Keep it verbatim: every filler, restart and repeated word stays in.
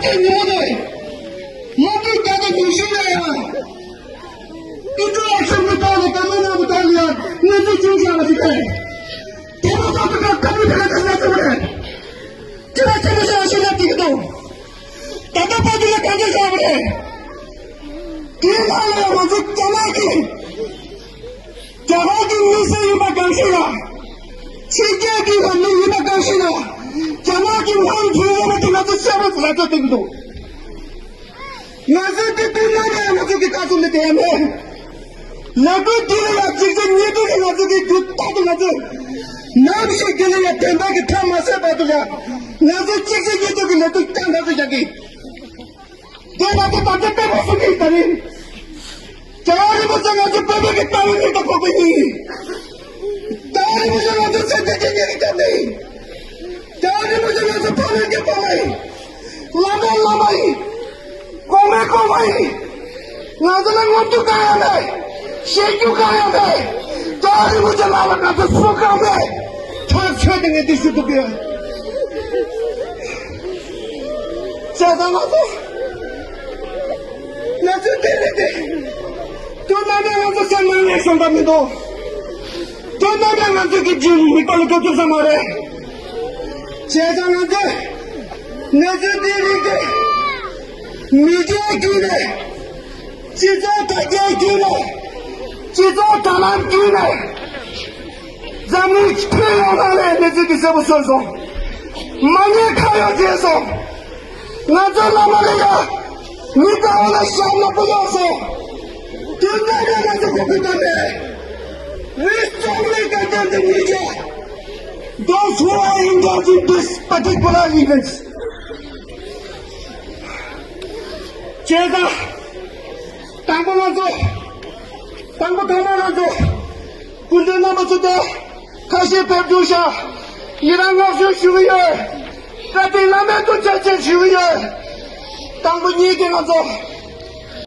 ཉིན་མོ་དེ། སློབ་ཕྲུག་བརྒྱ་དང་ཉི་ཤུ་ལ་ཡང་། ཨིན་ཊར་ཨེག་ཤན་གྱི་ཐོག་ནས་དཀའ་ངལ་མང་པོ་དག་ལ་ཡང་གནས་ཚུལ་ཅུང་ཞིག་ལ་ཞིག་སྟེ། དེ་མ་ཐག་ཏུ་ཁ་བཀའ་མོལ་དེ་ལ་ཁ་གསལ་ཞིག་རེད། ཅི་ལ་ཆེན་པོ་ཞིག་ལ་ཞིག་ལ་བསྡད་ཀྱི་འདུག་ད་ལྟ་བར་དུ་ལ་གང་ཅི་བྱ་བ་རེད། དེའི་ནང་ལ་ཡང་ང་ཚོ་རྒྱ་ནག་གི། རྒྱ་གར་གྱི་མི་སེར་ཡིན་པ་གང་ཞིག་ལ། ཕྱི་རྒྱལ་གྱི་ལ་མི་ཡིན་པ་གང་ཞིག་ལ། རྒྱ་ནག་གི་ལྷན་ཐུག་ཡོད་པ་དེ་ང་ཚོ་བཤད་པ་ལ་ཚོད་བསྟན་གྱི་འདུག་ང་ཚོས་དེ་དུས་ནམ་ཡང་ང་ཚོ་གི་བཀའ་ཚོམས་ནི་དེ་ཡང་མེད། ལས་འགུལ་འདི་ལ་ཡང་གཅིག་རྗེས་གཉིས་མཐུད་ཀྱིས་ང་ཚོ་གི་རྒྱུ་རྟག་ཏུ་ང་ཚོས་ནམ་ཞིག་འདི་ལ་ཡང་བདེན་པ་གི་མཐའ་མ་གསལ་བར་དུ་ཡང་ང་ཚོས་གཅིག་རྗེས་གཉིས་མཐུད་ཀྱིས་ལས་འགུལ་བསྐྱངས་ད་དུ་བཞག་གི། དེ་ང་ཚོ་ད་ལྟ་དཔེ་མ་སྲིད་ཀྱི་ད་རིང་། རྒྱལ་བ་རིན་པོ་ཆེ་ང་ཚོ་བོད་པའི་གི་ལྟ་བའི་མིག་དང་ཁོག་པའི་སྙིང་ཡིན། རྒྱལ་བ་རིན་པོ་ཆེ་ང་ཚོ་སེམས་ཅན་གྱི་སྙིང་གི་རྒྱབ་ནི་ཡིན། རྒྱལ་བ་རིན་པོ་ཆེ་ང་ཚོ་ཕ་མའི་གི་ཕ་མ་ཡིན། བླ་མའི་བླ་མ་ཡིན། གོང་མའི་གོང་མ་ཡིན། ང་ཚོ་ལ་ངོམ་རྒྱུ་གང་ཡང་མེད། བཤད་རྒྱུ་གང་ཡང་མེད། རྒྱལ་བ་རིན་པོ་ཆེ་ལག་ལ་ང་ཚོ་སུ་གང་མེད། ཐག་ཆོད་དེ་ངས་འདི་ཞུ་ཐུབ་ཡོད། བྱས་ཙང་ང་ཚོ། ང་ཚོས་དེ་ལས་དེ། དོན་དམ་པའི་ང་ཚོ་སེམས་ནང་ནས་བསམ་པ་མི་འདུག་དོན་དམ་པའི་ང་ཚོ་གི་རྒྱུད་མིག་པ་ལ་ཐུག་ཐུབ་ས་མ་རེད། བྱས་ཙང་ང་ཚོས། ང་ཚོའི་དེ་རིང་དེ། མི་སྒེར་བརྒྱུད་ནས། སྤྱི་ཚོགས་དྲ་རྒྱའི་བརྒྱུད་ནས། སྤྱི་ཚོགས་དྲ་ལམ་བརྒྱུད་ནས། འཛམ་གླིང་ཁྱོན་ཡོངས་ནང་ནས་གནས་ཚུལ་འདི་གསལ་པོ་གསུངས་སོང་། མ་ཉེས་ཁ་གཡོགས་བྱས་སོང་། ང་ཚོའི་བླ་མ་ལ་ཡ། མི་དགའ་བ་ལ་ཞབས་ནག་པོ་གཡོགས་སོང་། དེ་འདྲ་ཡང་ང་ཚོ་གོ་དགོས་པ་མེད། We strongly condemn the media, those who are involved in this particular events. བྱས་ཙང་། དང་པོ་ང་ཚོ། དང་པོ་ཐོག་མར་ང་ཚོ། སྐུ་མགྲོན་རྣམ་པ་ཚོ་དང་། ཁ་ཤས་ཕེབས་འདུག་ཤག་ཡི་རང་བསྔགས་བརྗོད་ཞུ་གི་ཡོད། བཀའ་དྲིན་བླ་མེད་དུ་བྱ་ཆེད་ཞུ་གི་ཡོད། དང་པོ་ཉིད་ཀྱིས་ང་ཚོ།